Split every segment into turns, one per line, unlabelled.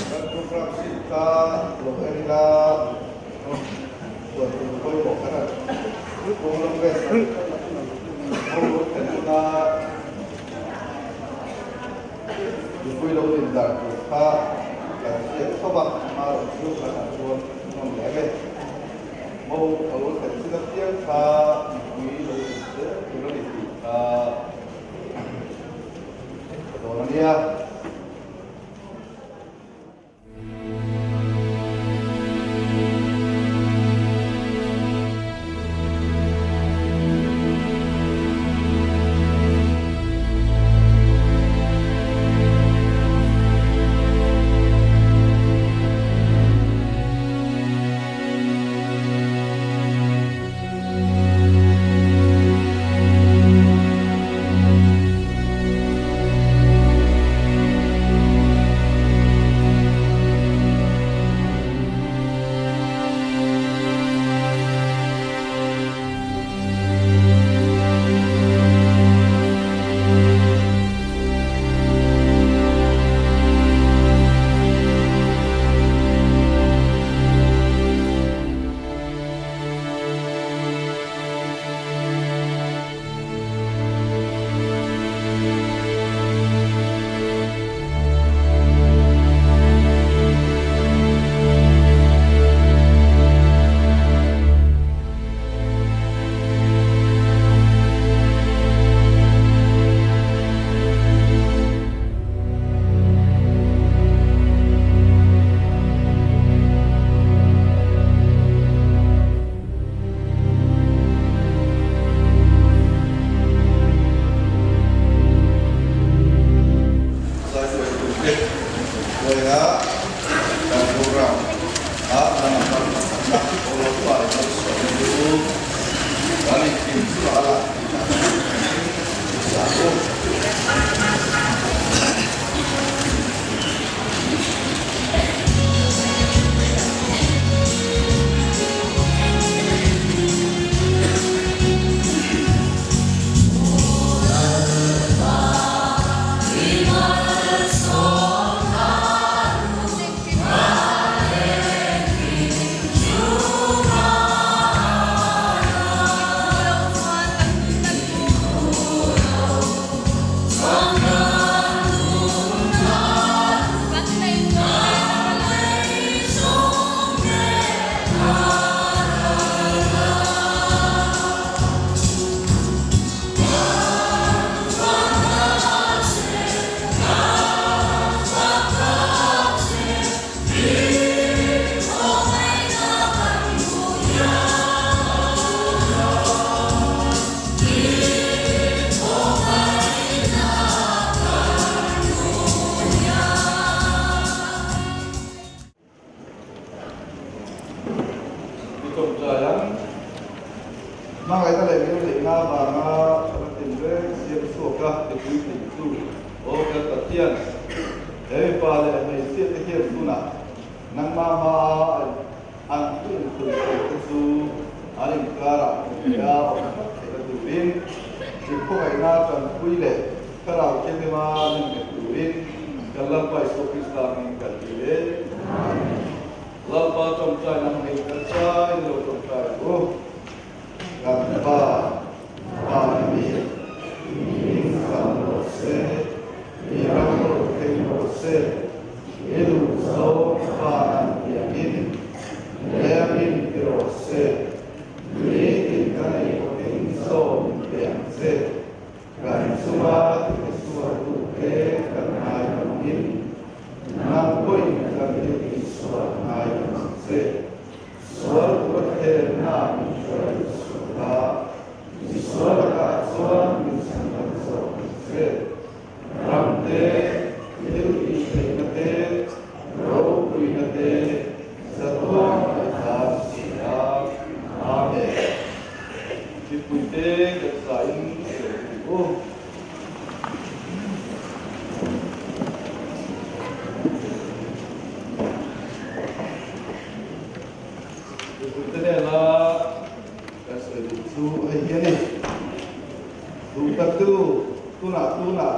Kan programme sheet kha lo en ila chuan tur pawimawh khan a kawng lam vel ho lo thlen huna mipui lo din dan tur kha kan hriat tho a, amaherawhchu kan han chuan nawm leh ang e. Mo a lo thlen chin apiang kha mipui lo din zel tur a ni tih kha ka dawn a nia. Zaipuitu te hnuaia kan program a danglam pakhatna Lalpa in malsawmna chu kan inhlim chhuah a tih ah chuan in sa u. He mipa leh hmeichhia te hian tunah nangmah hmaah an thu inkhulh sawi te chu an inkarah hmuh theih a awm tlat theihna turin i khawngaihna tanpui leh Thlarau Thianghlim-a nem nghet turin kan Lalpa Isua Krista hmingin kan ti e. Amen. Lalpa tawngtaina hmangin kan chai lo tawngtai ang u. Kan Pa, Pa ni in kan rawh se, i ram rawh thleng rawh se, i duh zawng Pa an piangin lengin ti rawh se, nitin kan ei pawhin zawm in pe ang che. Kan chunga thilsualtute kan ngaidamin, nang pawhin kan thil tihsual ngaidam ang che. Sual tura thenna min hruai sual a, misual lakah chuan min chhandam zawk ang che. Ram te, thil tihtheihna te, ropuina te, zatuang ngaihdan si a. Amen. Mipuite kan zain sawi duh u. Mipuite nena kan sawi duh chu hei hi a ni. Duhtaktu tunah tunah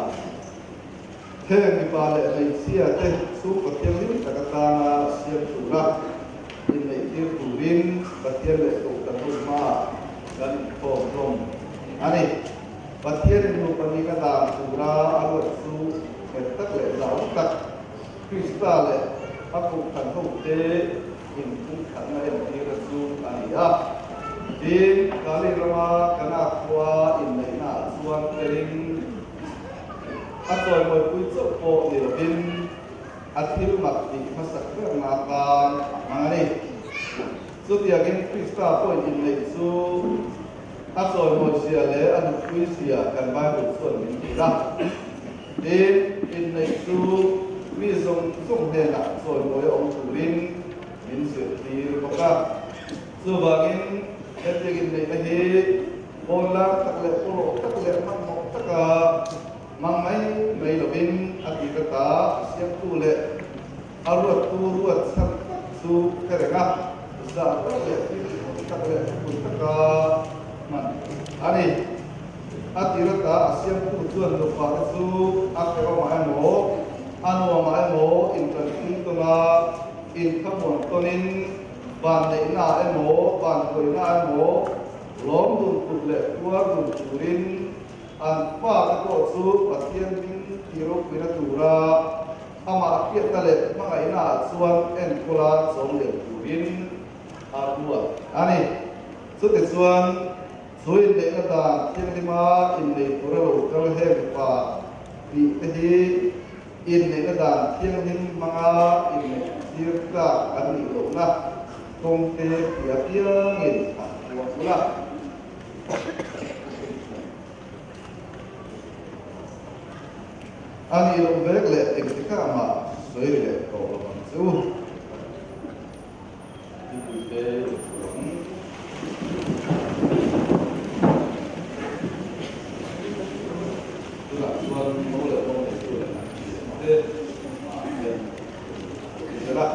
heng mipa leh hmeichhia te chhungkaw thianghlim tak atana siam tura inneihtir turin Pathian leh Kohhran ho hmaah kan inkhawm hlawm a ni. Pathianin nupa nihna dan tura a ruat chu nghet tak leh zau tak Krista leh a Kohhran hote inpumkhatna entira chu a ni a. Tin, Kali rama Kana khua inneihnaah chuan telin a chawimawipui chauh pawh ni lovin a thil mak tih hmasak berna atan a hmang a ni. Chutiangin Krista pawhin inneih chu a chawimawizia leh a nutpuizia kan Bible chuan min hrilh a. Tin, inneih chu mi zawng zawng hnenah chawimawi a awm turin min zirtir bawk a. Chuvangin, hetiang inneihna hi pawnlang tak leh pawlawh tak leh hmanhmawh taka hmang mai mai lovin a tir ata a siamtu leh a ruattu ruat chhan tak chu hre reng a, zah tak leh thiltihawm tak leh thupui taka hman a ni. A tir ata a siamtu chuan nupa te chu a hrehawmah emaw, a nuamah emaw inṭanpui tawn a, inkhamuan tawnin vanneihnaah emaw, vantuainaah emaw lawm dun tur leh tuar dun turin an fate pawh chu Pathian hming tih ropuina tura amah hriatna leh hmangaihnaah chuan enkawla chawm leh turin a ruat a ni. Chutichuan, Chu inneihna dan thianghlima innei tura lo kal heng pa tih te hi inneihna dan thianghlim hmanga inneih tir tlak an nih lohna kawngte tia piangin an puang bul a. A nih loh vek leh engtikah mah sawi ri leh tawh lo ang che u. Mipuite inchhung tunah chuan mo leh mo neitu leh an thiam te hmaah hian a tel a.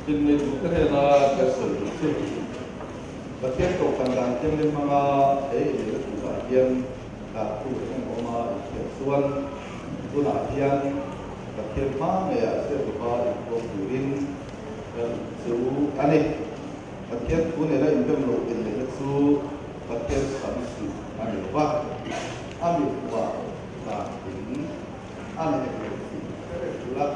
Tin, ka hnena ka sawi duh chu. Pathian Kohhran dan thianghlim hmanga he inneihna turah hian dahtu eng emaw awma inthiam chuan tunah hian Pathian hma ngeiah ziak lova inpuang turin ka duh chu a ni. Pathian thu nena inrem loh inneihna chu Pathian sam suih a ni lova, a mithmuhah dan tling a ni hek lo tih hre reng ula.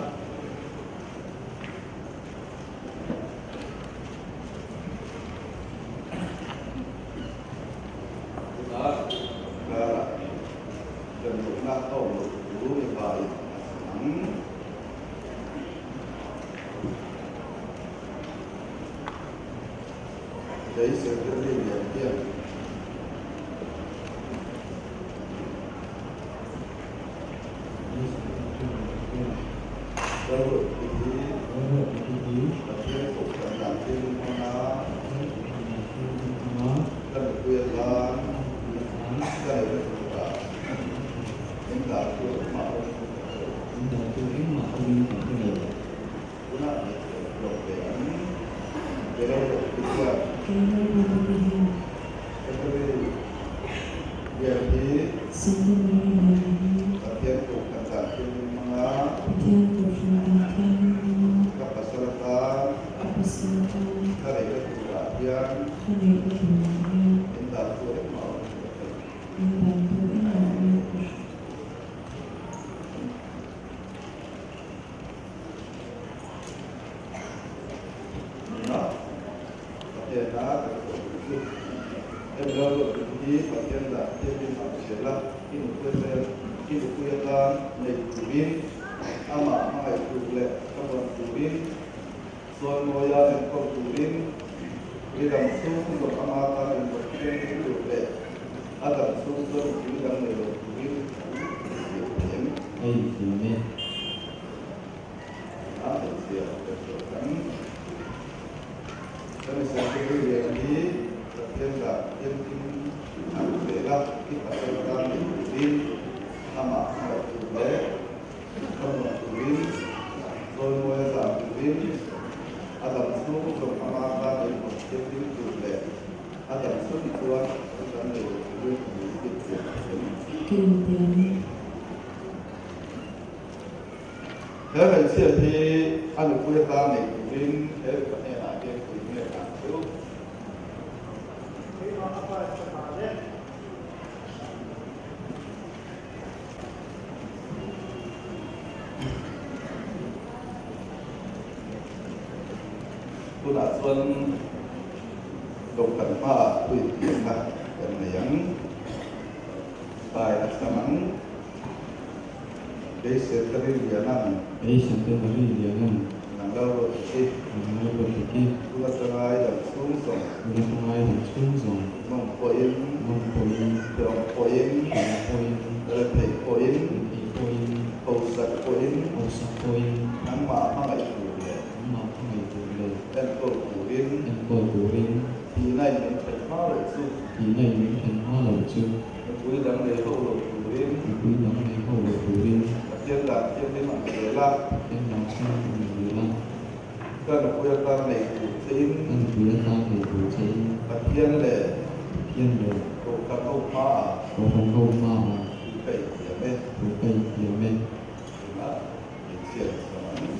a awm loh thu mipa in a chhan ang. Kei Secretary lian hian Lalruatpuii hi Pathian kohhran dan thil hmanga ka nupui atan ka neihna tura min dahtu engmah awmin ka hre lo. Tunah hmeichhe hlawk ve ang. Kei hian. Secretary Lian hi. Pathian Kohhran dan thianghlim hmanga. Ka pasal atan. Ka neihna turah hian. Min dahtu engmah awmin ka hre lo. Nuna Pathiana kan thawh duh chu hemi lo ruat duh hi Pathian dah thianghlim ang zel a, i nupui hmel i nupui atan nei turin, amah hmangaih tur leh thlamuan turin, sawimawi a enkawl turin, midang chhung zawng ama tan inrawt thianghlim tur leh a dang chhung chuan nupui dang nei lo turin thu i ziah thiam.
A inthiam e.
A hmeichhia ka hriat ang. Kan Secretary lian hi Pathian dah thianghlim ang zel a, i pasal tan nei turin, amah hmangaih tur leh thlamuan turin, zawimawi a zah turin, a dam chhung zawng ama tan ei pawh thianghlim tur leh a dam chhung chuan pasal dang nei lo turin thu i thiam ang em? He hmeichhia hi a nupui atan nei turin he mipa hnenah hian pui nge dan chu? Tunah chuan dawhkan hmaah puithiamna kan nei ang, tai a chhang ang. Kei Secretary Lianan.
Kei Secretary Lianan.
Nang lo ruat ta ki.
Nang lo ruat ta ki.
Tuna tangai dang chhung zawng.
Tuna tangai dang chhung zawng.
Nawm pawhin.
Nawm pawhin.
Tirawng pawhin.
Tirawng pawhin.
Rethei pawhin.
Rethei pawhin.
Hausak pawhin.
Hausak pawhin.
Nangmah hmangaih tur leh.
Nangmah hmangaih tur leh.
Enkawl turin.
Enkawl turin.
Thihna in min then hma loh chu.
Thihna in min then hma loh chu.
Mipui dang nei ho lo turin.
Mipui dang nei ho lo turin.
Pathian dan thianghlim ang zel a.
Pathian dan thianghlim ang zel a.
Ka nupui atan nei tur chein.
Ka nupui atan nei tur chein.
Pathian leh.
Pathian leh.
Kohhran ho hmaah.
Kohhran ho hmaah.
Thu ka inthiam e.
Thu ka inthiam e.
Tunah hmeichhia ka sam ang.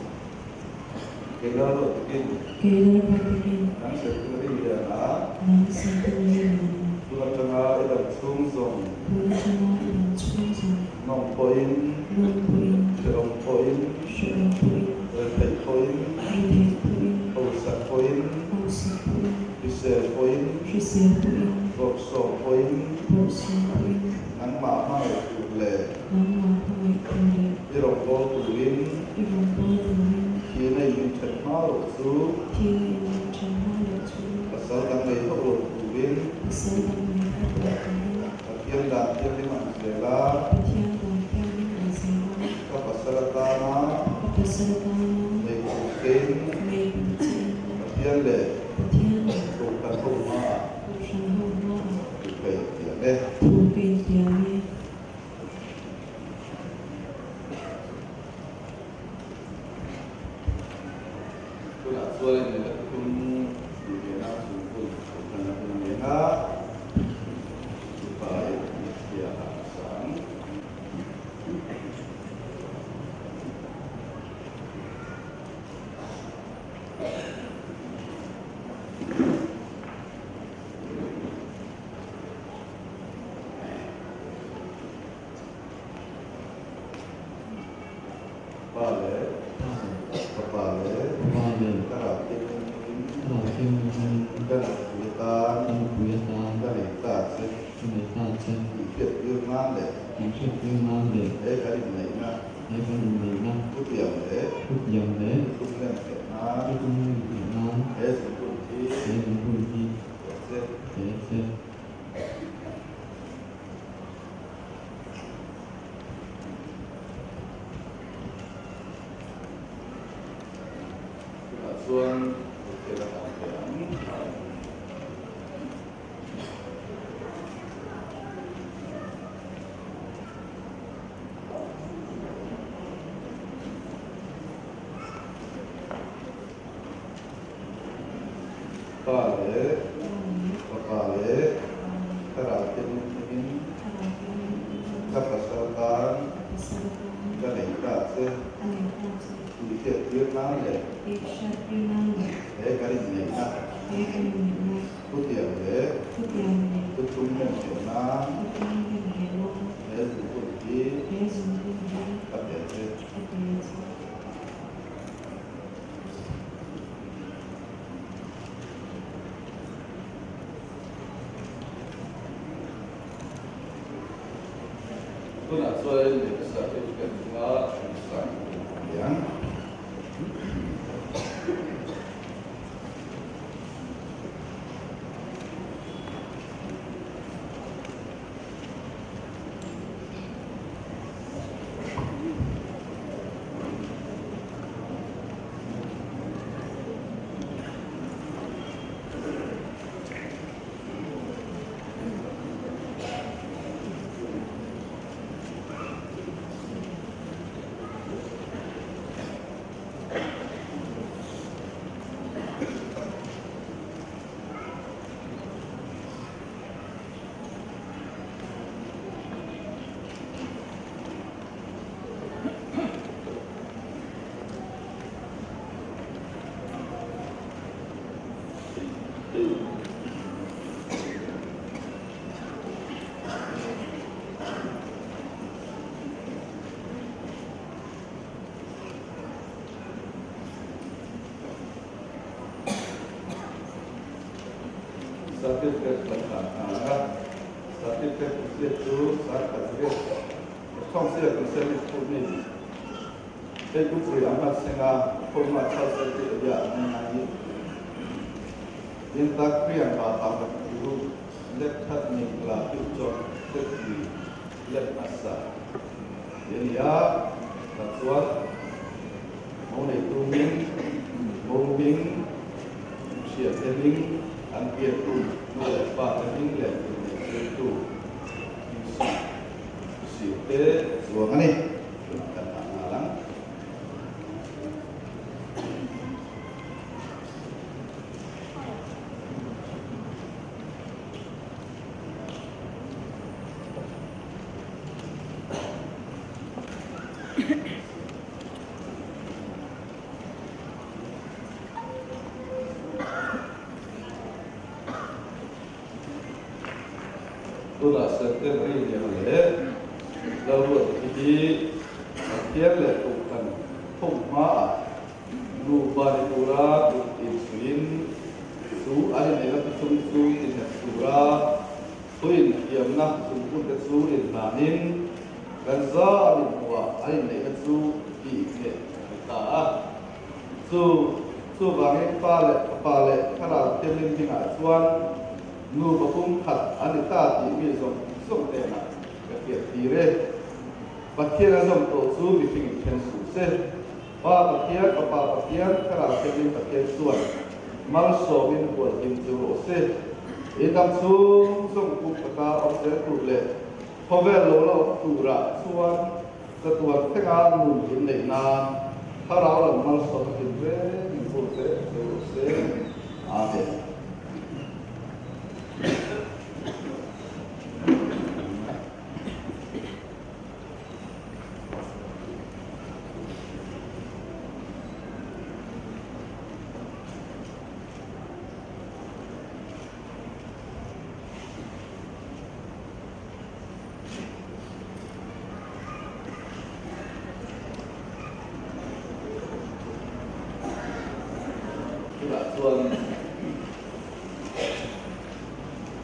Kei lal ruat takin.
Kei lal ruat takin.
Nang Secretary liana.
Nang Secretary liana.
Tun atanga i dam chhung zawng.
Tun atanga i dam chhung zawng.
Nawm pawhin.
Nawm pawhin.
Hrehawm pawhin.
Hrehawm pawhin.
Retheih pawhin.
Retheih pawhin.
Hausak pawhin.
Hausak pawhin.
Hrisel pawhin.
Hrisel pawhin.
Bawrhsawm pawhin.
Bawrhsawm pawhin.
Nangmah hmangaih tur leh.
Nangmah hmangaih tur leh.
I rawngbâwl turin.
I rawngbâwl turin.
Thihna in min ṭhen hma loh chu.
Thihna in min ṭhen hma loh chu.
Pasal dang nei hauh lo turin.
Pasal dang nei hauh lo turin.
Pathian dan thianghlim ang zel a.
Pathian dan thianghlim ang zel a.
Ka pasal atana.
Ka pasal atana.
Nei tur chein.
Nei tur chein.
Pathian leh.
Pathian leh.
Kohhran ho hmaah.
Kohhran ho hmaah.
Thu ka intiam e.
Thu ka intiam e.
Tunah chuan in la thum tih ve na chung hun kohhran a hun nen a, mipa in hmeichhia a sang.
Hriattir nan leh.
He kan inneihna.
He kan inneihna.
Thutiam leh.
Thutiam leh.
Thutum nem theih nan.
Thutum nem theih nan.
He zungbun hi.
He zungbun hi.
Pe che.
Pe che.
Tunah chuan hotel a kal ve ang. Pa leh Fapa leh Thlarau te hmingin ka pasal tan ka nei ta che tih hriattir nan leh he kan inneihna thutiam leh thuthlung nem theih nan he zungbun hi ka pe che. Tunah chuan lehkha certificate chunga an sign tur a ni ang. Certificate kan hlan hna a, certificate hriat chu sangkhat riat Thawngsiak kan ser ni phur mi Facebook ri a hman seng a phurma chal ser ti a bia an nei ngai i in tak rian ba tang rak tu let khat ning la piu chawt let ti let hmasa ti a ni a tah chuan mo neitu hming mo hming hriat te hming an piantu nu leh pa te hming leh inneihtirtu hming sih Sir te chuang a ni. Tunah kan dah nghal ang. Tunah Secretary lian leh Lalruati hi Pathian leh Kohhran thawk hmaah nupa ni tura kut insuiin chu an inneihna thuthlung chu innghet tura thuinthiamna zungkunte chu inhlanin kan za an inhmuhah an inneihna chu tih ngheh a ni ta a. Chu chuvangin Pa leh Fapa leh Thlarau Thianghlim hmingah chuan nupa pum khat a ni ta tih mi zawng zawng hnenah ka hriat tir e. Pathian a zawm tawh chu mihring in then suh se. Pa Pathian, Fapa Pathian, Thlarau Thianghlim Pathian chuan malsawmin hualhim chu rawh se. I dam chhung zawng pum khata awm zel tur leh khawvel lo la awm turah chuan Chatuan thlenga nun in neih nan Thlarau lam malsawm a tin reng in hur zel zel rawh se. Amen. Tunah chuan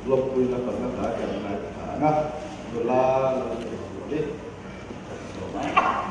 lawmpuina pakhat a kan ngaithla ang a, nula lo nei chu. turin kan sawm a.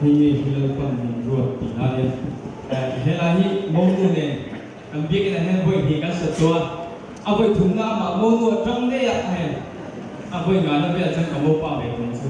Hei nge hi Lalpan min ruat tih na nia. Helai hi Monu nen kan biakinn ah hian vawi hnih kan sat tawh a, a vawi thumna amah Monu atang ngei ah hei a vawi ngana velah chuan ka mopa ve tawh ang chu.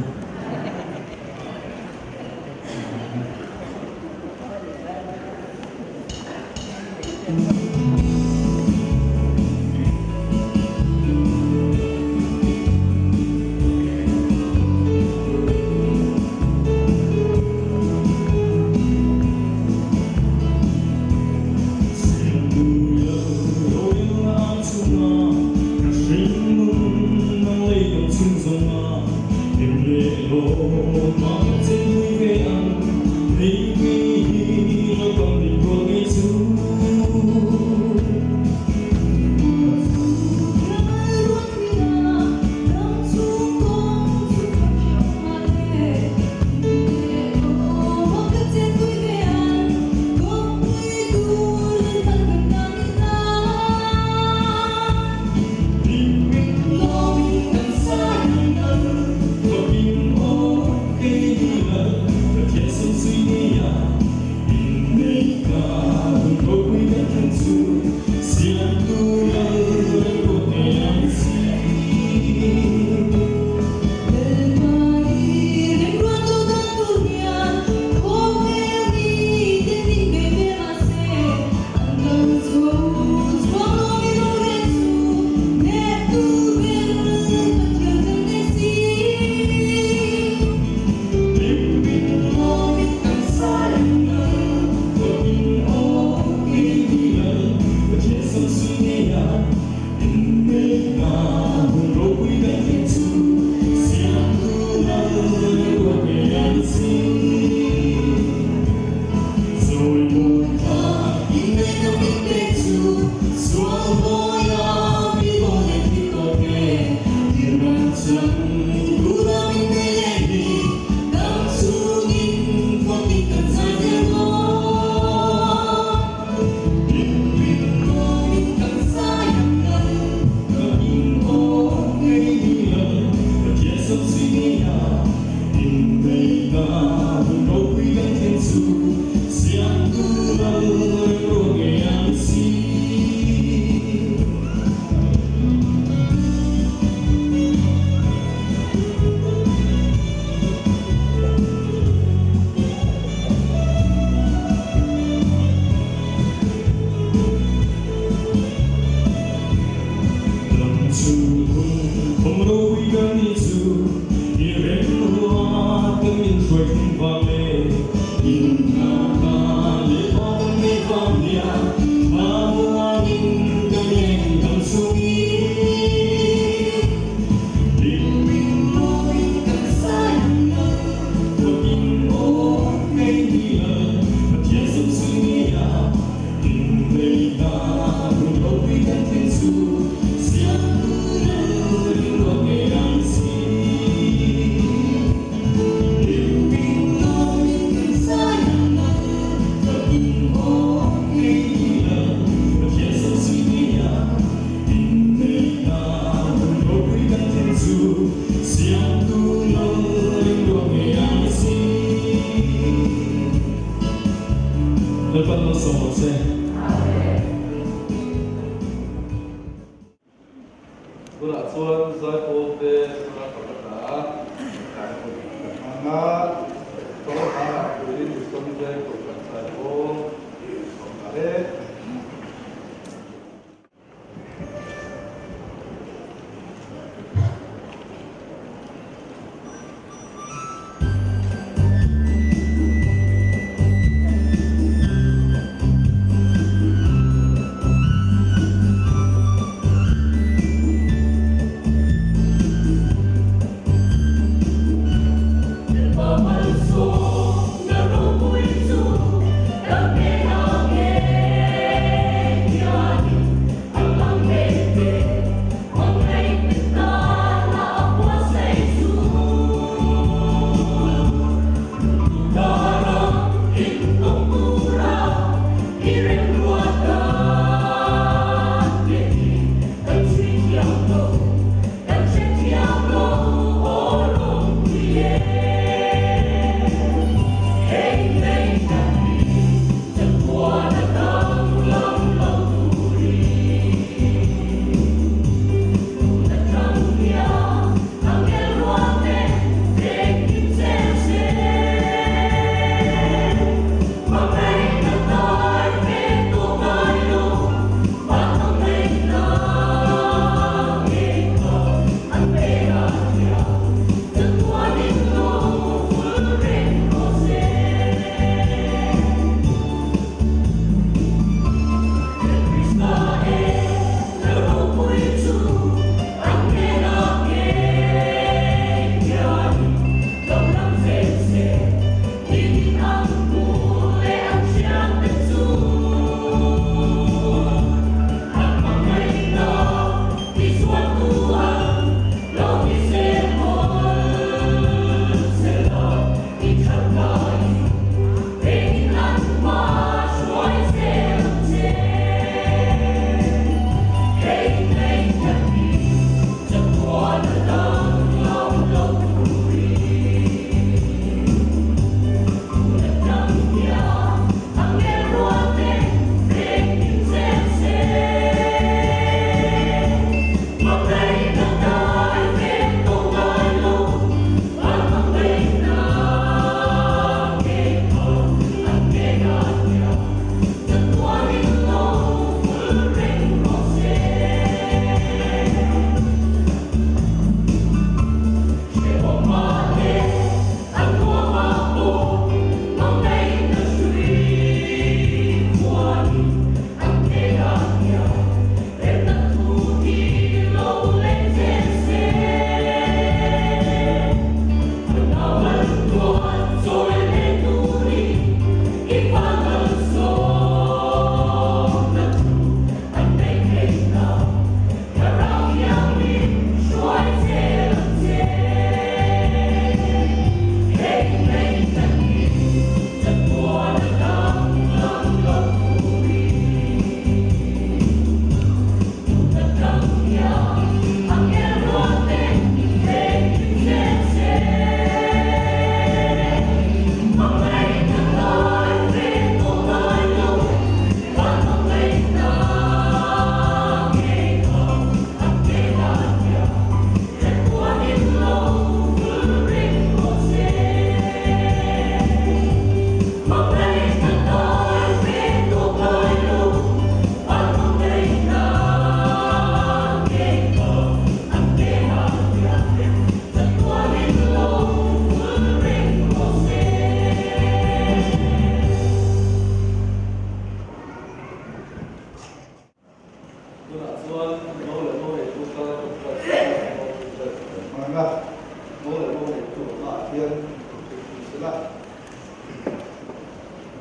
Lalpan malsawm rawh se.
Tunah chuan Zaipawl te hmanga Kolkata kai hun kan hmang a, Kolkata turin Mission Veng Kohhran Zaipawl sawm nghal e. Tunah chuan mo leh mo neitu tana tawngtai chu mo tawngtai chu kan hmang a, mo leh mo neitu hmaah hian tawngtai thung sela,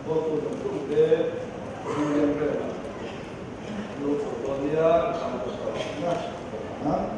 Bawltu dang dangte William Rema an lo chho dawn nia kan tawngtai thung a, kan hmang ang.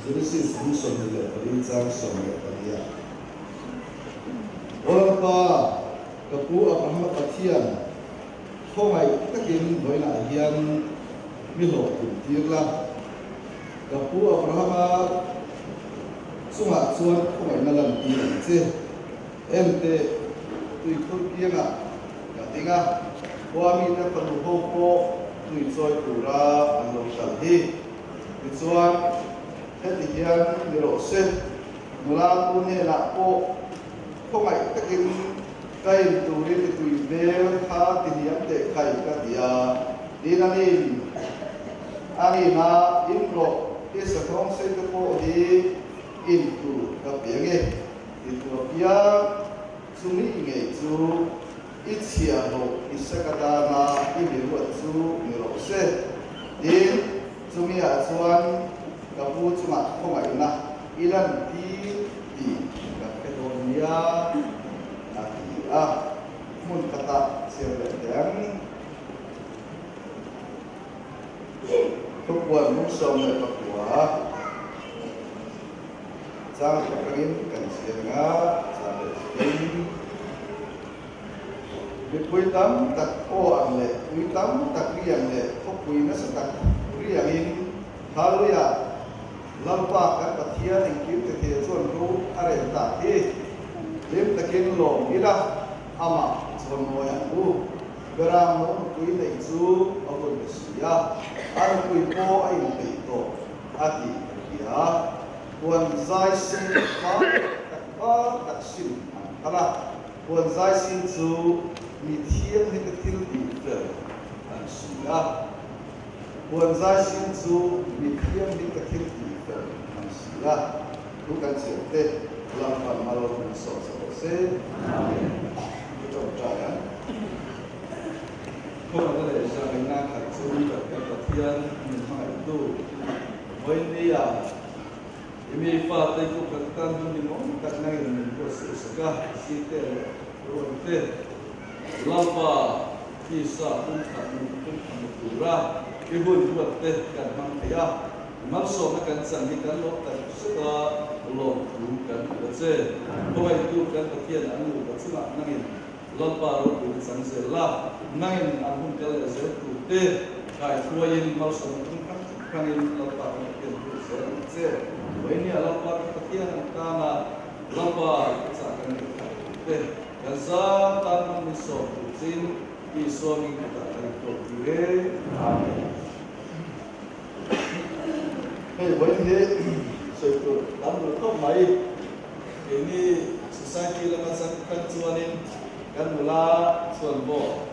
Genesis bung 24 chang 14 ah, Aw Lalpa, ka pu Abrahama Pathian, khawngaih takin vawiinah hian mi hlawhtlin tir la. Ka pu Abrahama chungah chuan khawngaihna lantir ang che. Enteh, tuikhur kiangah ka ding a, khua mite fanu ho pawh tui chawi tura an lo kal hi. Tichuan, heti hian ni rawh se, nula tu hnenah pawh khawngaih takin ka in turin i tui hmel kha ti hniam teh khai ka ti a, tin a nin a nina in rawh i sahnawng sei te pawh hi in tur ka pe ange. Ti tu apiang chumi ngei chu i chhiahhlawh Isaka tana i mi ruat chu ni rawh se. Tin, chumiah chuan ka pu chungah khawngaihna i lantir tih kan hre dawn nia, a ti a. Hmun khatah chhiar leh teh ang. Thupuan hmun 19. Chang atangin kan chiang a, chang leh chikin mipui tam tak aw ang leh pui tam tak ri ang leh khawpui nasa tak ri angin Hallelujah! Lalpa kan Pathian engkim te thei chuan ro a rel tak hi hlim takin lawm ila amah chuan mawi ang u. Beram lo nupui neih chu a hun ta si a, a nupui pawh a inpeih tawh. A ti ka hria. Puan zai sin var tak var tak sin an phal a. Puan zai sin chu mi thianghlimte thil tih fel an si a. Puan zai sin chu mi thianghlimte thil tih fel an si a. Thu kan chhiar te Lalpan mal min sawh chho rawh se. Amen. I tawngtai ang. Khawhna leh zahngaihna khat chu kan kan Pathian min hmangaihtu Vawinia i mi fate chu kan tan hun ni mawng tak nangin min buatsaih sak a, site leh ruante Lalpa tisa pumkhat nun pumkhat ni tura i hun ruatte kan hmang thei a, malsawmna kan chan hi kan lawm tak zet a, lawmthu kan hrilh a che. Khawngaihtu kan Pathian an nupa chungah nangin Lalpa ropuina chang zel la, nangin an hun kal leh zel tur te kaihruaiin malsawmna tum hrang hrangin Lalpa kan Pathian hruai zel ang che. Vawinia Lalpa kan Pathian an tana Lalpa i chah kan ngaih thlak tur te kan zam tan hman min sawm tur chin Isua hming kutah kan intawk tir e. Amen. Hei vawiin hi sawi tur tam duh khawp mai. Keini society lama changkan chuanin kan nula chuan pawh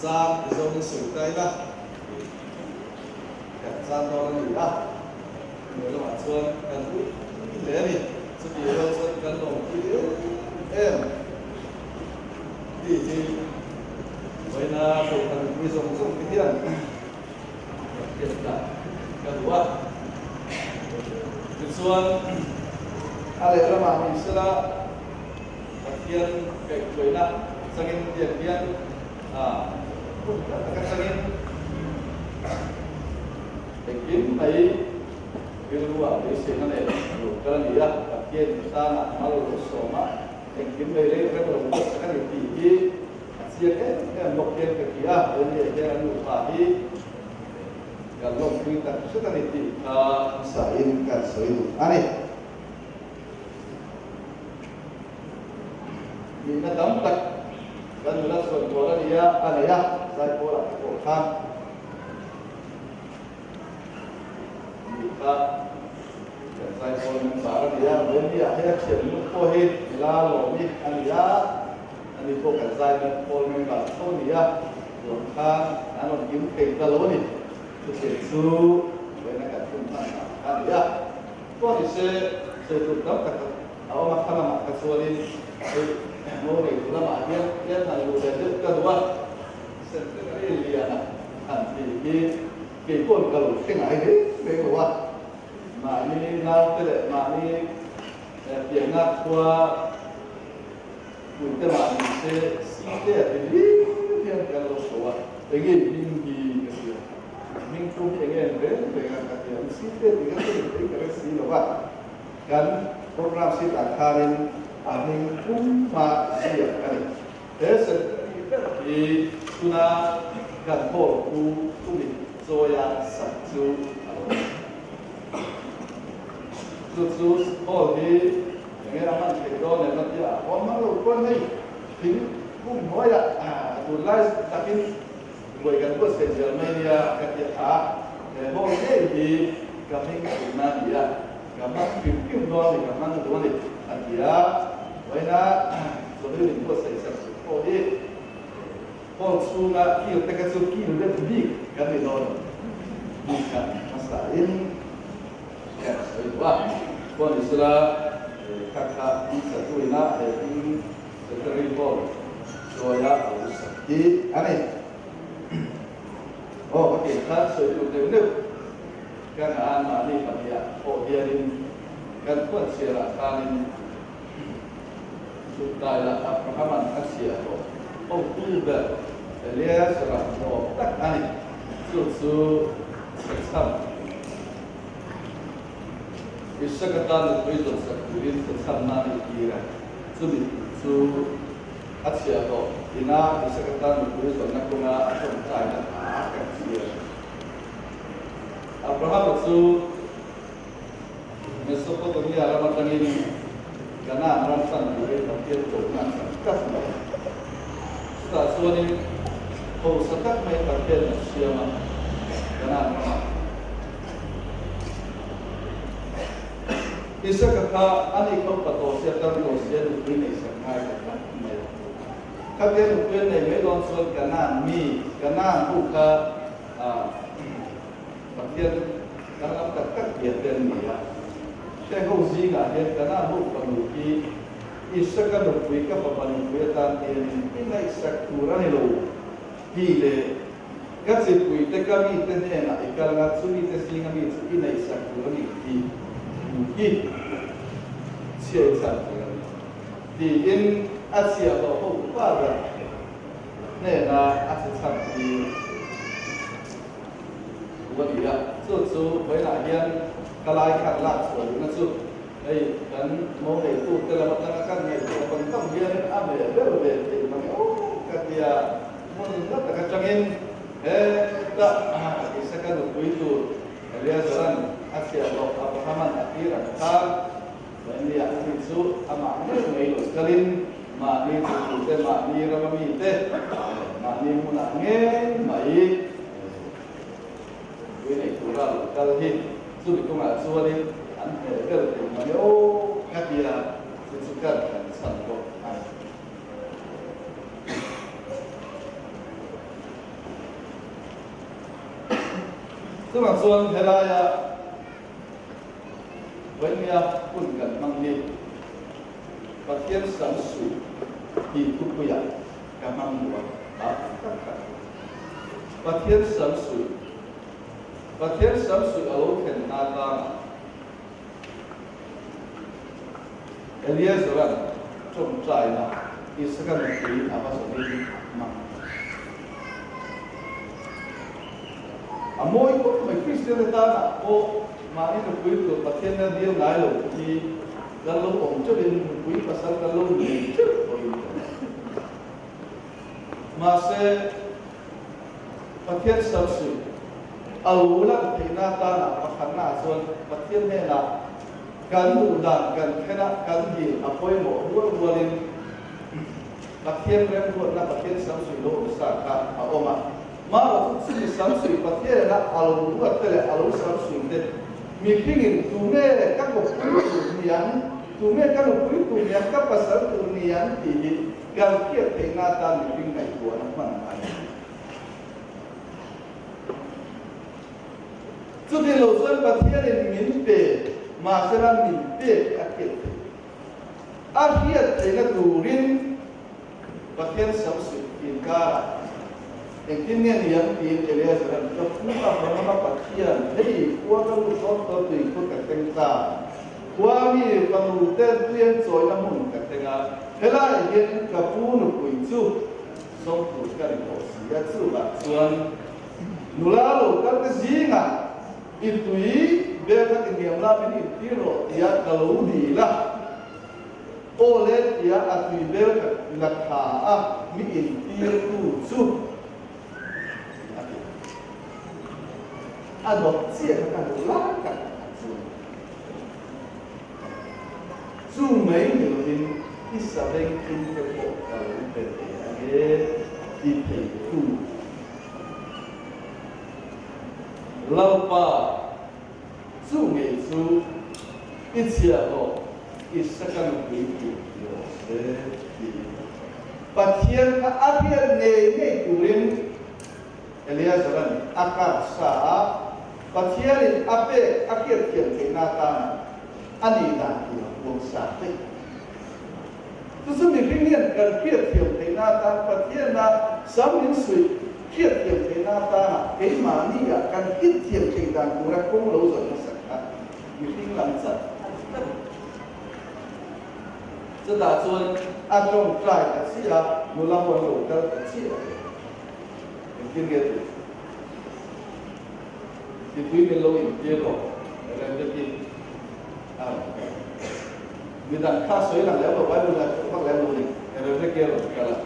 chang ti zawngin sawi ta ila kan chan dawn a ni a, hnuai lamah chuan kan ui hle a ni. Chutih rual chuan kan lawmpui em em tih hi vawiina kohhran mipui zawng zawng te hian Kan hriat tak ka duh a. Tichuan, a lehlamah ni sela Pathian kaihhruaina changin tiang hian hun tak taka changin engkim mai rilruah beiseina leh lo kal a ni a. Pathian tanah mal lo sawm a, engkim mai reng reng lo buatsak a ni tih hi A chiang em em bawk hian ka ti a, Lennie hian an nupa hi kan lawmpui tak hret a ni tih kha hmasain kan sawi duh a ni. Nihna tam tak kan nula chhuan kual a ni a, a nei a, Zaipawlah te pawh khan nih kha kan Zaipawl member a ni a, Lennie-ah hian a thiannu pawh hi nula lawmi a ni a. Ani pawh kan zai na pawl member tho a ni a, ruang kha an rawn kim thei ta lo a ni. Chutiang chu vawiina kan hun hman dan kha a ni a. Pawh ni se, sawi tur tam tak a awm a, kha lamah kha chuanin hei ngo neitu lamah hian tlem han luh ve deuh ka duh a, Centenary liana han tih hi kei paw'n ka lo hre ngai reng reng lo a, mahni naute leh mahni pianna khua Puite mah ni se site a ti hlim hian kan lo so a, enge hming hi ka hria, hming thu hi enge en reng reng a ka hria. seat te tih kha chu ni thei ka hre si lo a, kan program sheet ah khanin a hming pumpa ziak a ni. He secretary ber hi tuna kan hall pu Tumit Chawia sak chu a lo ni. Chu chu hall hi enge a hman theih dawn em a tia a hawn mang lo chuan hei thing pum hnuaiah tunlai takin Ruai kan buatsaih zel mai nia ka ti a, he hall ngei hi ka hming thunna a ni a, ka hmang kim kim dawn a ni, ka hmang duh a ni a ti a, vawiina chawhnu min buatsaih sak chu pawh hi hall chhunga kil te kha chu kil deuh bik kan ni dawn a ni kha hmasa in kan sawi duh a, pawh ni sela kha kha in satuina he hming Secretary Hall hruaia a lo sak hi a ni. Aw ka tih khan sawi tur deuh deuh kan an mahni pahniha pawh hianin kan khuan chhiarah khanin chutdai lah Abraham-a'n a chhiah tawh hotu ber Eliezer-a hlawm tak a ni. Chu chu chhechham Isaka tan nupui zawhsak turin chhechhamna a nih tir a. Chumi chu a chhiah tawh ina Isaka tan nupui zawnna kawnga a tawngtaina a kan chhiar. Abrahama chu Mesopotamia ram atangin Kanaan ram pan turin Pathian kohna a chang tlat mai. Chutah chuanin hausa tak mai Pathian a siam a, Kanaan ramah. Isaka kha a ni khaw pa tawh sia tar tawh sia nupui nei sak ngai ta tlat mai a. Khatia nupui an nei mai dawn chuan Kanaan mi, Kanaan ho kha Pathian danglam tak tak bia te an ni a. Heng ho zingah hian Kanaan ho fanu hi Isaka nupui ka fapa nupui atan hianin i ngaihsak tur a ni lo tih leh Ka chipuite ka mite hnenah i kal nga, chu mite zinga mi chu i neihsak tur a ni tih thu hi chhia i chan tur a ni, tiin a chhiahhlawh ho pa ber hnena a che chhan tir thu a ni a. Chu chu vawiinah hian ka lai khan lak chhuah duhna chu hei kan mo neitute lam atanga kan ngaihtuah tam tam hianin a ve ber ve theih mang e aw ka tia. Hmun la tak atangin heta Isaka nupui tur Eleazaran a chhiahhlawh Abrahama'n a tir ang khan Vainia ani chu amah ngei mai lo kalin mahni chhungte, mahni rama mite, mahni hmunah ngei mai nupui nei tura lo kal hi chumi kawngah chuanin an hmel ber thei mai aw ka tia chu chu kan han chhan bawk a ni. Chuvang chuan helaia Vaimia hun kan hmang hi Pathian sam suih tih thupuiah ka hmang duh a, tak tak. Pathian sam suih, Pathian sam suih a lo thlen hna tangah Eliezer-a'n tawngtaina Isaka nupui a va zawhin a hmang. A mawi khawp mai, Kristian te tanah pawh mahni nupui tur Pathian la dil ngai lo te hi kan lo awm teuhin nupui pasal kan lo nei teuh pawhin ka hre. Mahse, Pathian samsuih a lo lan theihna atana pakhatna ah chuan Pathian hnenah kan duh dan kan thlen a, kan dil a pawimawh rual rualin Pathian remruatna Pathian samsuih lo awm sa kha a awm a. Marawh chu chumi samsuih Pathian ina a lo ruat te leh a lo samsuih te mihringin tunge ka kawppui tur niang, tunge ka nupui tur niang, ka pasal tur niang tih hi Kan hriat theihna atan mihring ngaihtuahna hman a ni. Chuti lo chuan Pathianin min pe, mahsela min pek a hriat theih. A hriat theihna turin Pathian samsuih inkarah engtin nge ni ang tiin Eleazer-a'n ka pu Abrahama Pathian, hei khua ka lut dawn tawh tui khur ka thleng ta. Khua mi fanu te tui an chawina hmun ka thleng a, helaiah hianin ka pu nupui chu sawm tur ka ni tawh si a, chuvah chuan nula lo kal te zingah. I tui bel kha ti hniam la min intir rawh tia ka lo dil a. Aw le tia a tui bel ka la tha a, mi intir tu chu a ti. A dawt chiah kha ka duh lai tak a chu. Chu mai ni lovin i saveng in te pawh ka lo pe ve ange ti thei tu. Lalpa, chu ngei chu i chhiahhlawh Isaka nupui tur ni rawh se tiin Pathian kha a hriat ngei ngei turin Eleazaran a kar sa a, Pathianin a pek a hriat thiam theihna atana a nih dan tur a puang sa daih. Chu chu mihring hian kan hriat thiam theihna atan Pathianna sam min suih hriat thiam theihna atana keimahnia kan hit thiam theih dan tura kawng lo zawh hmasak kha mihring lam chat a ni tlat. Chutah chuan a tawngtai ta chiah a, nula ho an lo kal ta chiah a. Engtin nge tih? Mipui min lo intir rawh, Rebeki a rawn kal. Midang kha sawi lang lem lo, Bible ah thawk vak lem lo ni, Rebeki a rawn kal a,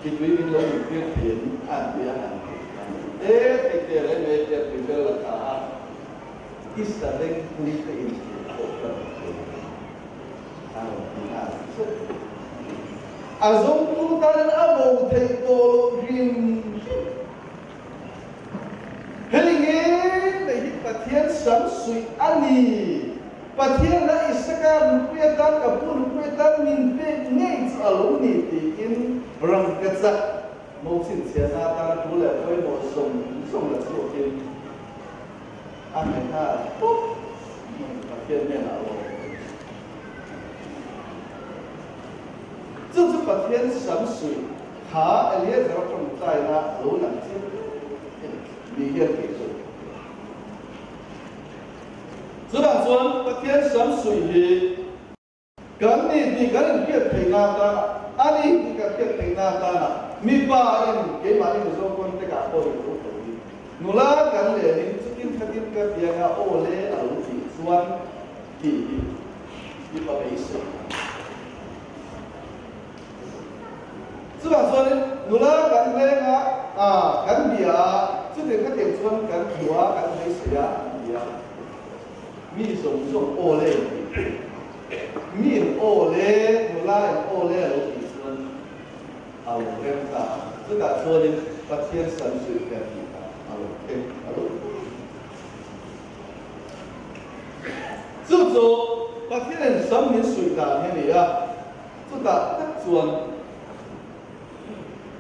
mipui min lo intir thei em a an ti a, han ti a. E ti te reng mai tia tui bel la tha a, i sa veng pui te intir pawh ka rawn thei a rawn ti nghal zet. A zawngtu tanin a bo theih tawh loh hrim hrim. Hei nge nei hi Pathian sam suih a ni. Pathian a Isaka nupui atan ka pu nupui atan min pek ngei chu a lo ni tiin rangkachak mo chhinchhiahna atana thu leh pawimawh zawng zawng la chhuakin a hne nghal pawp mai Pathian hnenah a lo awm. Chu chu Pathian sam suih Kha Eliezer a tawngtaina a lo lang chiang em ni hian kei chu. Chutah chuan Pathian sam suih hi kan ni tih kan inhriat theihna atana, a ni tih kan hriat theihna atana mipa in keimahni Mizo contact ah pawh in lo tho hi nula kan lenin chutin khatin ka pianga aw le a lo tih chuan tih hi mipa beisei a ni. Chuvang chuanin nula kan leng a, kan bia a, chutiang khatiang chuan kan hmu a, kan beisei a, an ti a. Mi zawng zawng aw le in tih. Mi in aw le, nula in aw le a lo tih chuan a lo rem ta a. Chutah chuanin Pathian san zui hian tih kha a lo thleng a lo ti. Chu chu Pathianin sam min suih dan hi a ni a. Chutah tak chuan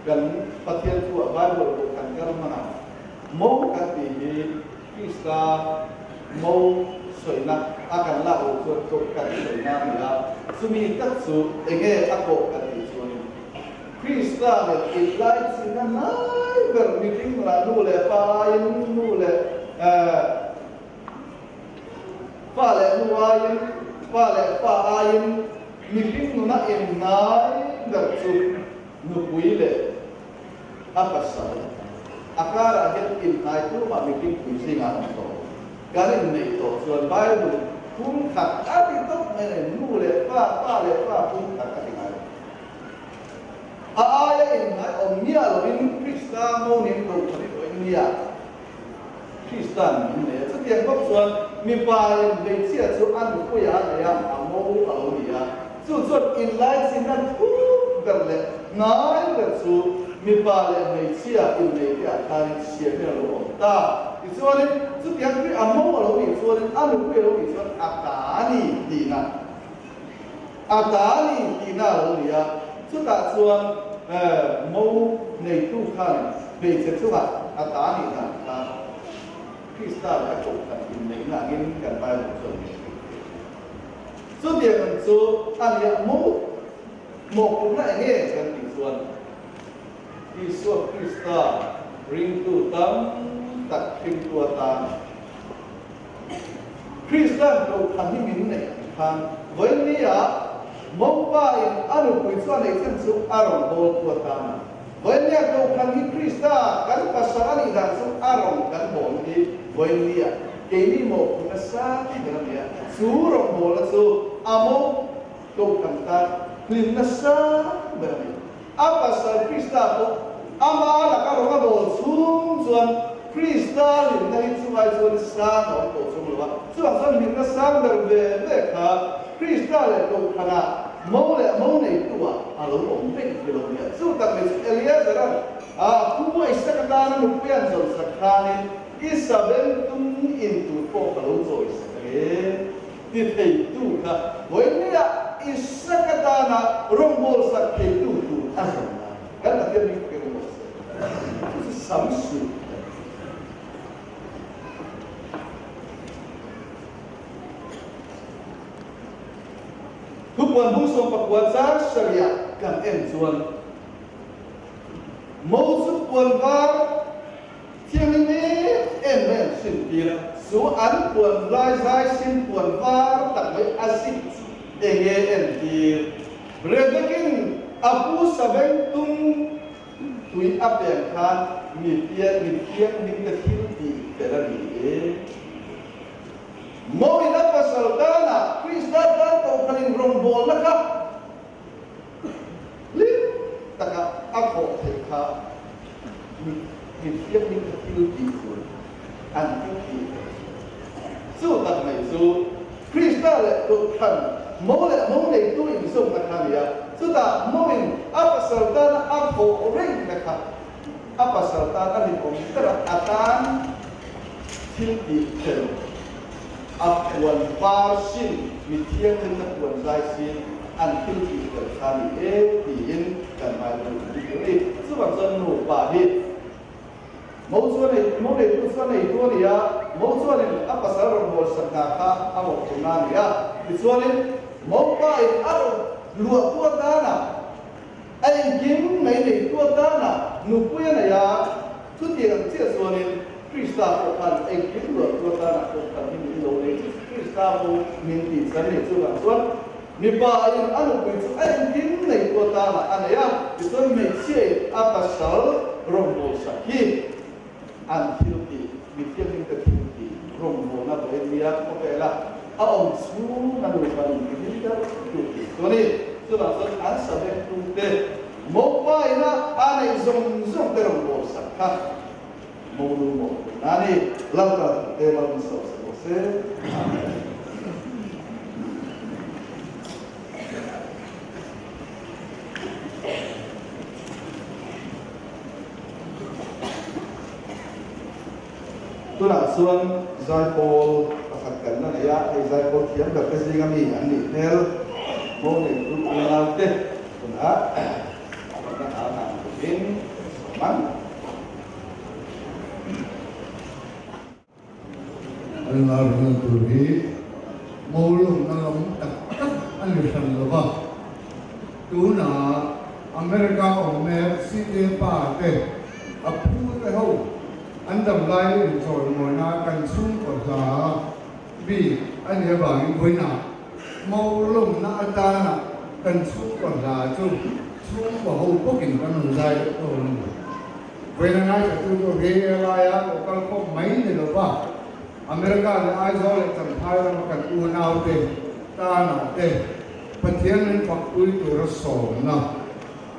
kan Pathian thuah Bible pawh kan kal hman a, Mo kan tih hi Krista mo sawina a kan lak loh chuan tlawh kan sawina a ni a, chumi tak chu enge a kawh kan tih chuanin Krista leh inlaichinna hnai ber mihring lah nu leh pa aiin nu leh Pa leh nu aiin, pa leh fa aiin mihring nuna innai ber chu nupui leh a pasal a karah hian innai tumah mihring pui zingah an awm tawh. Kan inneih tawh chuan Bible phung khat a ti tawp mai a ni, nu leh pa, pa leh fa phung khat a ti ngai lo. A aia innai awm miah lovin Krista mawnin kohhran i awih nia. Kristan min nei a, chutiang bawk chuan mipa in hmeichhia chu a nupuia a nei a, a mo a lo ni a. Chu chuan inlaichinna thuk ber leh hnai ber chu mipa leh hmeichhia innei te ah khanin siamin a lo awm ta. Tichuanin chutiang chu a mo a lo nih chuanin a nupui a lo nih chuan a ta a ni tihna, a ta a ni tihna a lo ni a. Chutah chuan mo neitu khan hmeichhe chungah a ta nih dan kha Krista leh a kohhran inneihna angin kan Bible chuan min hrilh thei. Chutiang ang chu a nia mo mawhphurhna eng nge kan tih chuan Isua Krista ringtu tam tak hringtu atan Krista'n kohhran hi min neih ang khan vawinia Mopa in a nupui chu a neih chhan chu a rawn bawl tu atan a. Vawinia Kohhran hi Krista kan pasal a nih dan chu a rawn kan bawl hi vawinia keini mawhphurhna sang ber a ni a, chu rawngbawlna chu a mo Kohhran tan hlimna sang ber a ni. A pasal Krista pawh ama laka rawn a bawl chhung chuan Krista hlimna hi chungai chuan sang a awm tawh chung lo a, chuvang chuan hlimna sang ber ve ve kha Krista leh Kohhranah mo leh mo neitu ah a lo awm vek hi lo nia. Chu tak mai chu Eleazar-a'n a pu Isaka tana nupui an zawn sak khanin Isabel tum in tur pawh ka lo chawi sak ang e ti theitu kha vawinia Isaka tana rawngbâwl sak theitu tur a zawn lai kan Pathian hming fakin awm rawh se. Chu chu sam suh kan ti. Thupuan bung 19 chang sarih kan en chuan Mo chu puan var thianghlim em em mai an sin tir a, chu an puan lai zai sin puan var tak mai a zip chu enge en tir? Rebekin a pu saveng tum tui a peng khan mi thianghlim te thil tih fel a ni e. Mawina pasal tana Krista tan kohhranin rawngbawlna kha hlim taka a thawh theih kha mi thianghlim kha thil tih tur an thil tih theih a ni. Chu tak mai chu Krista leh kohhran mo leh mo neitu inzawmna kha a ni a, chutah mawin a pasal tana a thawh rengna kha A pasal tan a rinawm ber a, a tan thil tih fel, a puan var sin, mi thianghlimna puan zai sin an thil tih fel kha a ni e tiin kan Bible in a ti a ni. Chuvang chuan nupa hi mo chu a nei, mo neitu chu a neitu a ni a, mo chuanin a pasal rawn hawl sak hna kha a mawhphurhna a ni a, tichuanin mopa in a rawn luahtu atana A engkim mai neitu atana nupui a nei a, chutiang ang chiah chuanin Krista pawh khan engkim luahtu atana kohhran hi min lo nei chu Krista pawh min tih chan nei chuvang chuan mipa in a nupui chu a engkim neitu atana a nei a, tichuan hmeichhia in a pasal rawngbawlsak hi an thil tih, mithianghlim te thil tih rawngbawlna vawiin nia khawvela a awm chhung a nupa nun ti hlim deuh tur tih chu a ni. Chuvang chuan an savengtu te mopa ina a neih zawng zawng te rawngbawlsak kha monu mawhphurhna a ni. Lalpa te malsawm sak rawh se. Amen. Tunah chuan zaipawl pakhat kan la nei a, hei zaipawl thiam ber te zinga mi an nih hmel. Mo nei tu unau te tunah pakhatna hna hna turin kan sawm ang.
An lar hna tur hi Mawlawmna lam tak tak a ni hran lo va, tunah America awm mek CK pa te a phu te ho an dam lai inchawimawina kan chhungkaw hla bik a nih avangin vawiinah Mawlawmna atana kan chhungkaw hla chu chhungkaw ho bawkin kan rawn zai deuh dawn a ni. Vawiin a ngaithla tu pawh hi laia aw kal khawp mai ni lo va, America leh Aizawl leh Champhai lama kan unaute tanah te Pathian min fakpui tura sawmna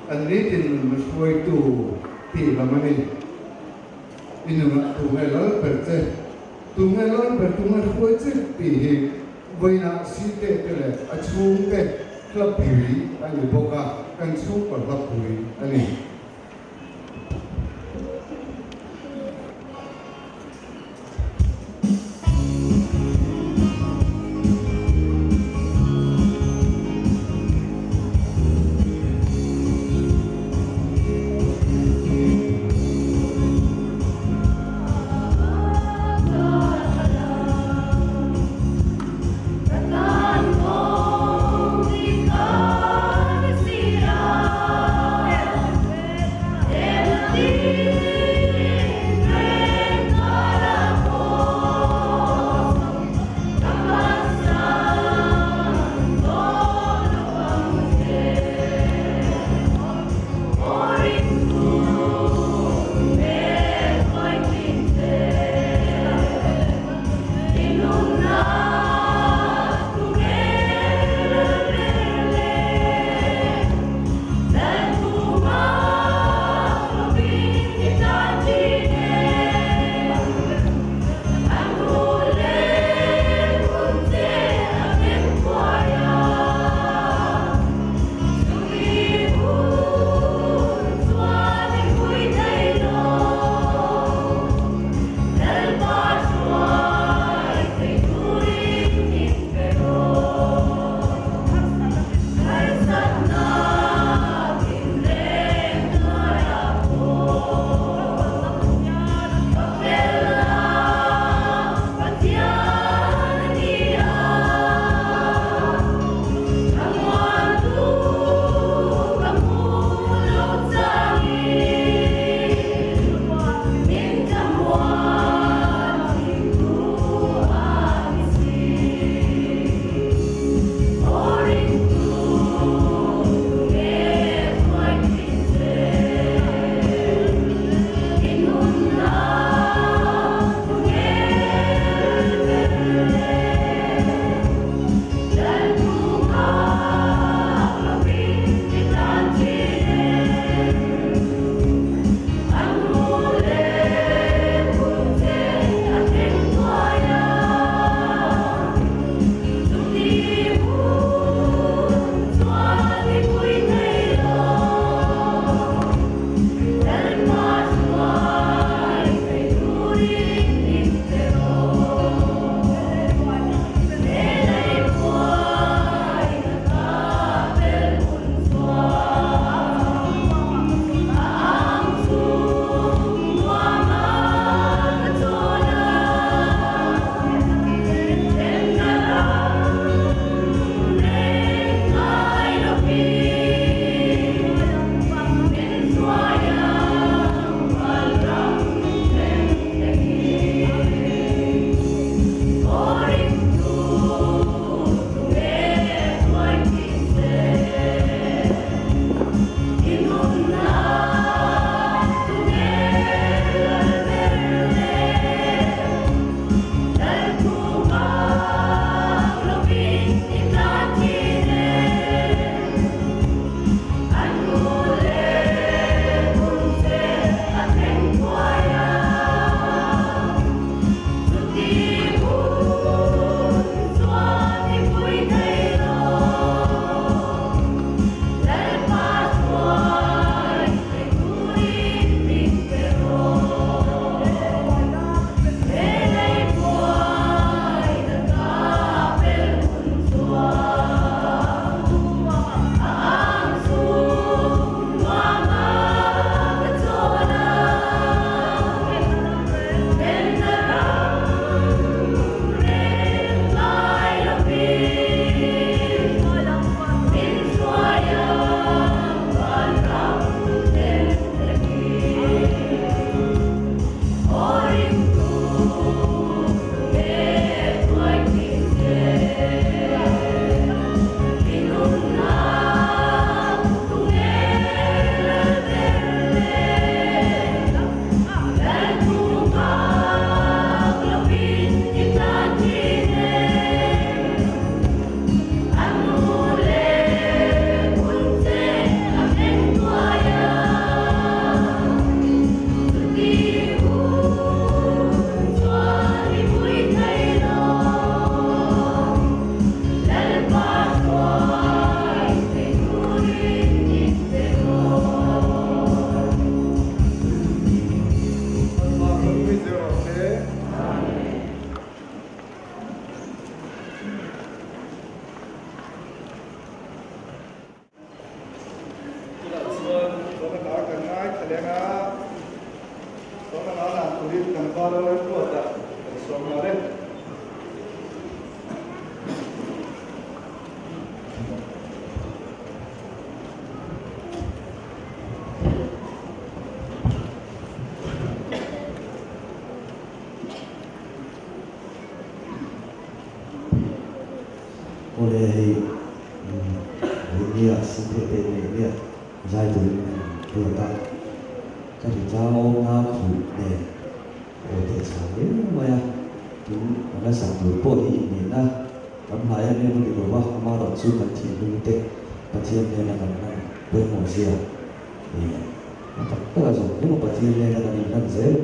kan nitin nun na hruaitu tih lam a ni. I nunah tunge lal ber che, tunge lal ber tunge hruai che tih hi vawiinah site te leh a chhungte hlapui a ni bawk a, kan chhungkaw hlapui a ni.
Lalremruata kan sawm nghal e.
Awle hei Nia Sinte nei nia zai turin kan ruat a, ka ri chang awm na khuh nen aw teh chhang riau mai a, tin kan la sak tur pawh hi inneihna kan hmai em em a ni lo va, amaherawh chu kan thinlung te Pathian hnena kan hlan pawimawh zia ih a tak tak a zawng zawng a Pathian hnena kan inhlan zel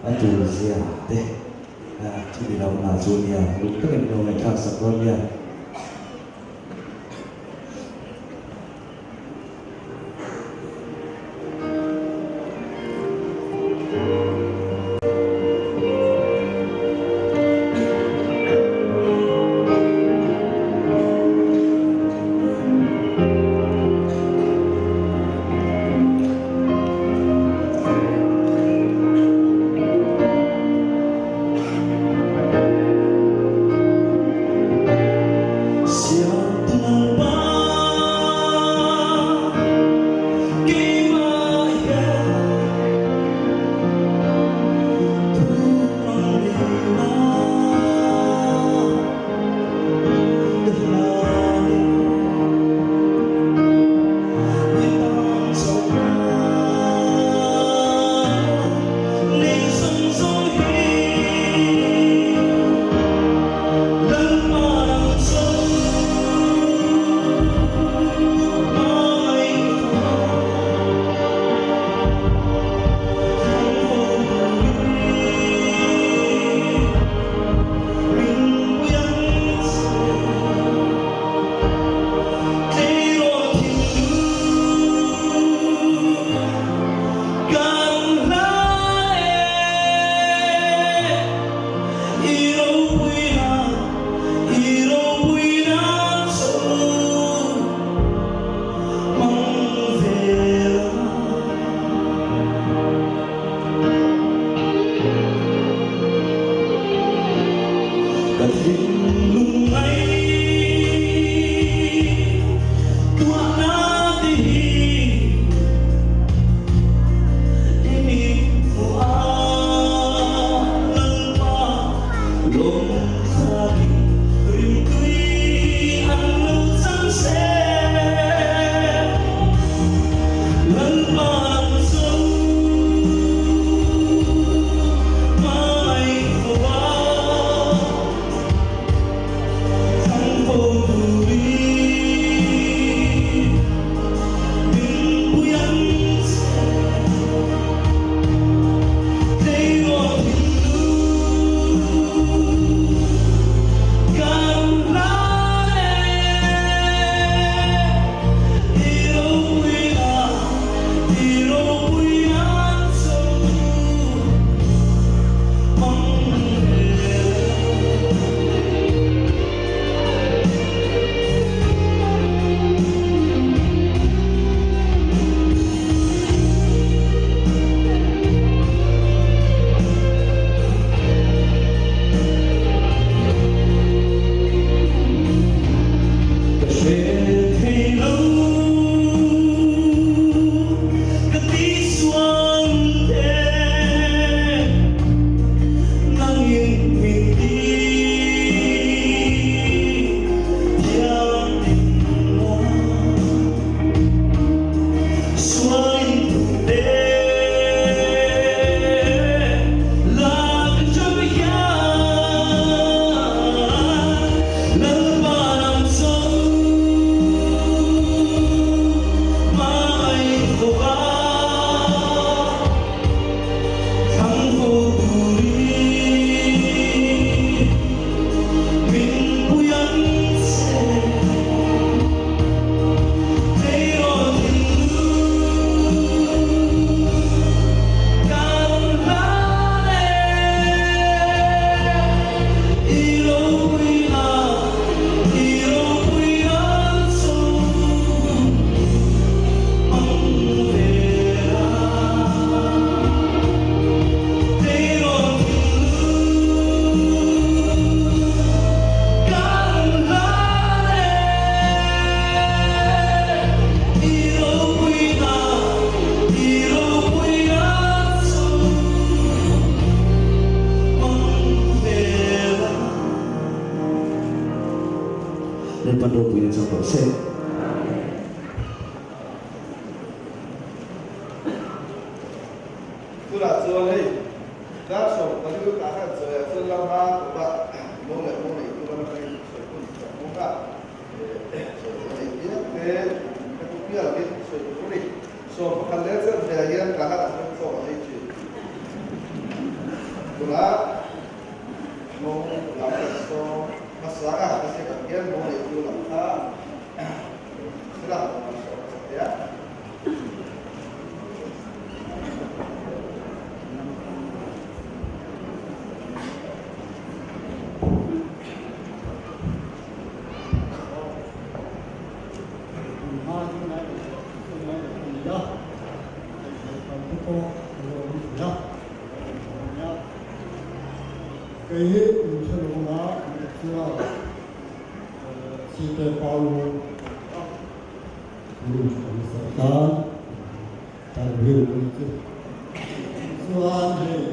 a tur zia te thil i lo hna chu nia lung takin min lo ngaihthlak sak dawn nia. Lalpan ropuina chang rawh se.
Tunah chuan hei dar 14 tah khan chawiah chuan lama kawpa mo leh mo neih tur a atangin sawi hun kan hmang a, sawi tur a neih piang te ka tu pial angin sawi tur a ni. 11 leh chen hmeiah hian tah khan a hming chawk a nei thin. Tunah mo lam kan sawm hmasa a, ka ziak ang hian mo neih tur lam kha sila mo lam sawm hmasa thei a.
Kei hi inhre lo anga min chuan Site Paulo a Chuan hei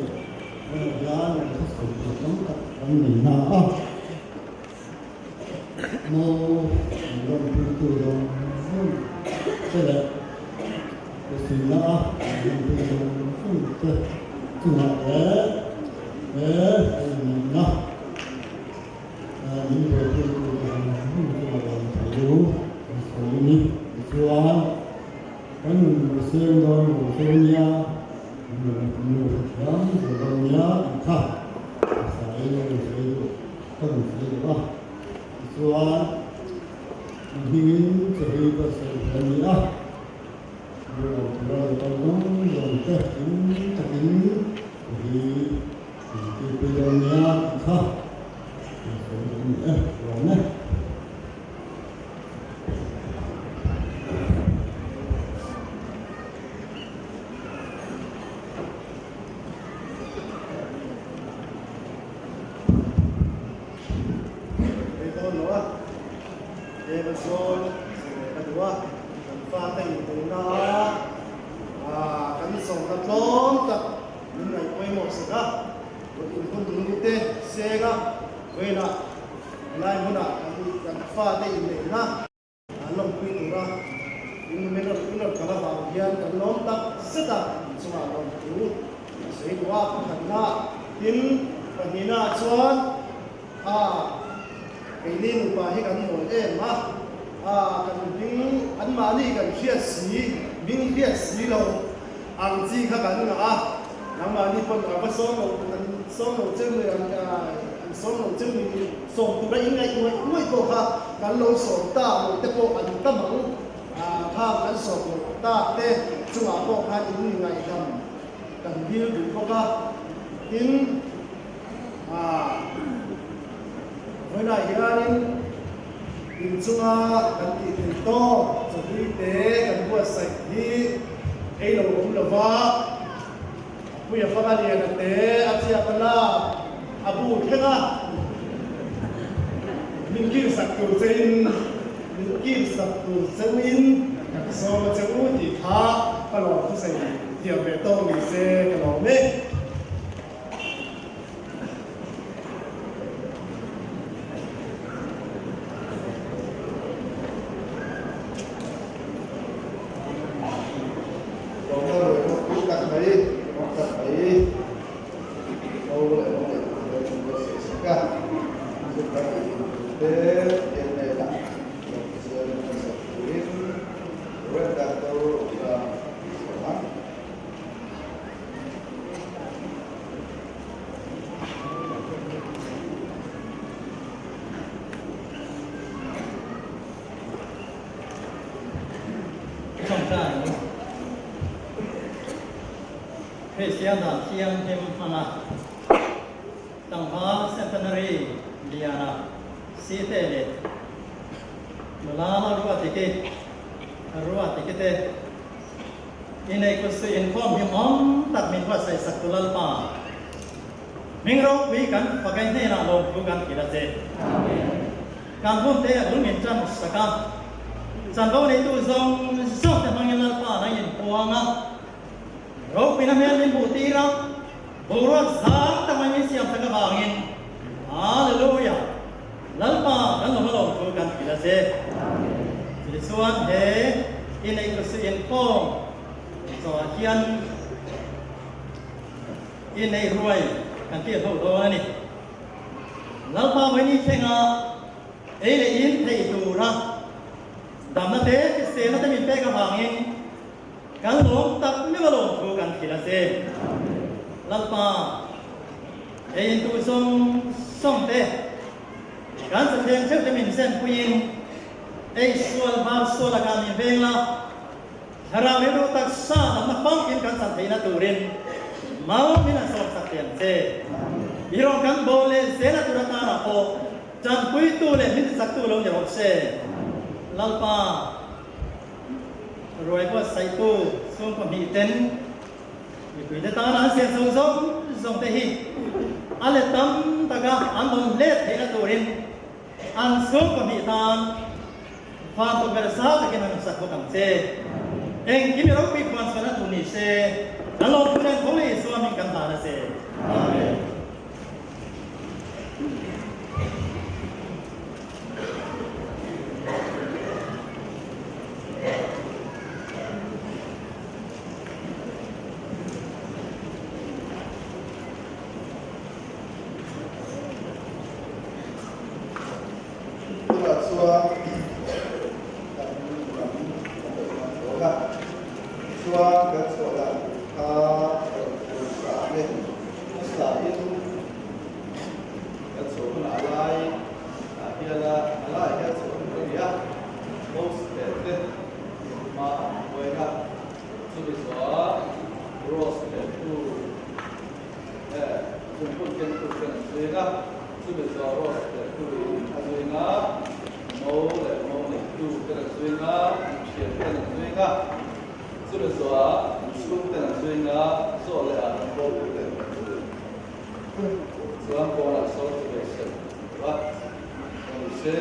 tunah hian an thusawi tur tam tak kan nei na a, mo an lawmpuitu zawng zawng te leh Kusina a an lawmpui zawng zawng te chungah leh he inneihna Min buaipui tu ang hun chu a rawn tho an sawi ni. Tichuan, kan nun lo seng dawn lo che nia, kan nun kan lo hrethiam zel dawn nia tih kha ka sawi lo sawi duh ka rawn sawi duh a. Tichuan, i hmingin chawi ka sawi ve a ni a, duh lo tura lo kal zawng zawng te hlim takin chawi Tihpui dawn nia tih kha kan sawi duh a ni e, lawm e.
Rei dawn lo a, Eva zawn sawi ka duh a, kan fate inneihna a kan sawmna tlawm tak Min ngaih pawimawh sak a, kut inhun nu te seng a, vawiinah helai hmunah kan fate inneihna an lawmpui tura in min rawn in rawn kal avang hian kan lawm tak zet a, inchungah lawmthu a sawi duh a, pakhatna tin pahnihna chuan a keini nupa hi kan mawl em a, a kan hming anmahni kan hriat si, hming hriat si lo. Ang chi kha kan ngah a, nangmahni pawn a va sawm lo, an sawm lo cheu mai, an sawm lo cheu mai, sawm tura in ngaih ngawih ngawih pawh kha kan lo sawm tak lo te pawh an tam ang, kha kan sawm lo tak te chungah pawh khan in mi ngaihdam kan dil duh bawk a, tin vawiinah hianin inchunga kan tih theih tawk chawhlui te kan buatsaih hi ei lo awm lo va, a puia fanga lian a te a chiak a lak a bu thleng a, min kil sak tur che in min kil sak tur cheu in kan sawm a che u tih kha ka lawm thusawi thiam ve tawk ni se ka lawm e.
Tlawmna ruai pawh pui tak mai, rawng tak mai, ho leh rawng leh tur te chu ka sawi sak a, chutah i intur te Pathian hnenah lawmte chuan in hmasak turin Rev Doctor Rosang a sawm a.
Kristian dan thianghlim hmanga Tlangval Centenary Liana Site leh nula Lalruatiki Ruatiki te Inei kut suih inkhawm hi awm tak min buatsaih sak tu Lalpa. Hming ropui kan Fakai hnenah lawmthu kan hrilh a che. Kan hun te a bul min tan sak a, chanvo neitu zawng zawng te hmangin Lalpa an a inpuang a, ropuina hmel min hmuh tir a, boruak zang tak mai min siam sak avangin Hallelujah! Lalpa kan lawm a lawmthu kan hrilh a che. Tichuan he inneih kutsuih inkhawm zawhah hian inneih ruai kan tih ho dawn a ni. Lalpa Vaini thlenga ei leh in thei tura damna te hriselna te min pek avangin kan lawm tak meuh a lawm thu kan hrilh a che. Lalpa ei in duh zawng zawng te kan sathleng theuh te min zenpuiin ei sual var sual lakah min veng la, thlarau rilru taksa damna famkim kan chan theihna turin mau min han sawmsak teh ang che. I rawn kan bawl leh zela tur atanah pawh tanpuitu leh min tichaktu lo ni rawh se. Lalpa ruai buatsaihtu chhungkaw hnih ten mipuite tana an siam chho zawng zawng te hi a let tam taka an rawn let theihna turin an chhungkaw hnih tan van tukverh zau takin an sak bawk ang che. Engkim i ropui khuan chhuahna tur ni se, kan lawmthu nen tho leh Isua hming kan hlan a che. Amen.
Tunah chuan kan lam a daih ngam dawn a, tichuan kan chhuah dan tur kha ka rawn puan sa ang e. Hmasain kan chhuah hunah a lai ah hian a laiah hian chhuah tur a ni a, post leh te hma an hruai a, chumi zawhah rose leh tu Chungkut kengtu ten an zui a, chumi zawh rose leh tuin a zui a, mo leh mo neitu ten an zui a, an thian ten an zui a, chumi zawhah an chhung ten an zui a, zawh leh ah an bawltu ten an zui. Chuan pawnah sawn chu ve sel lo a, ni se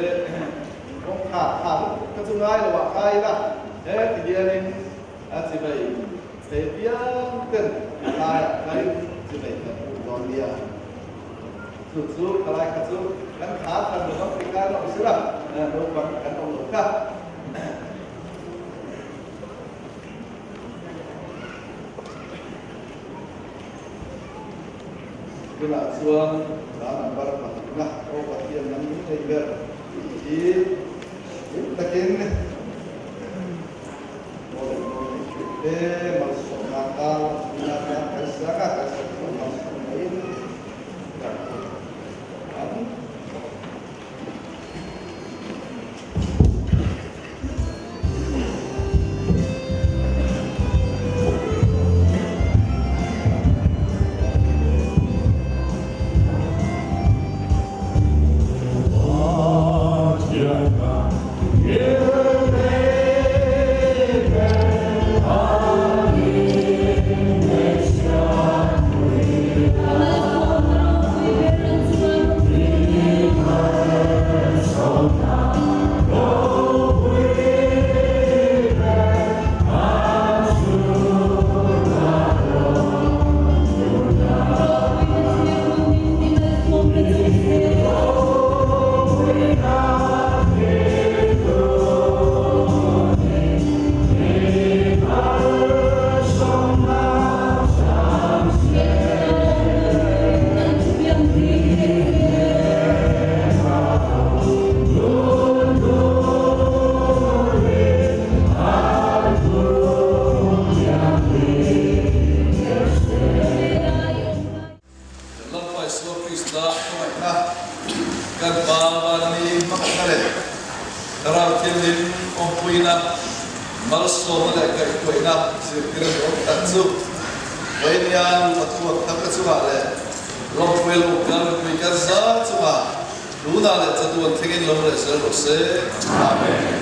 Kawngkhar tha lutuk kha chu ngai lo ah khai ila,
he ti hianin a chivei Thei piang ten laiah kalin chivei kan hmuh dawn nia. Chu chu khalai kha chu kan thla thlan lo vang tih kai lo sila, naupang kan awm lo kha. Tunah chuan hla number pahnihna Aw Pathian nang min nei ber tih hi hlim takin Kan Lalpa Isua Krista hmangaihna, kan Pa Vanmi hmangaihna leh Thlarau Thianghlim awmpuina, malsawmna leh kaihhruaina zirtir nuam tak chu Vainian Pathuak thar chungah leh Lawmpuia lungkal mipui kan zar chungah tunah leh chatuan thlengin lo leh zel rawh se. Amen.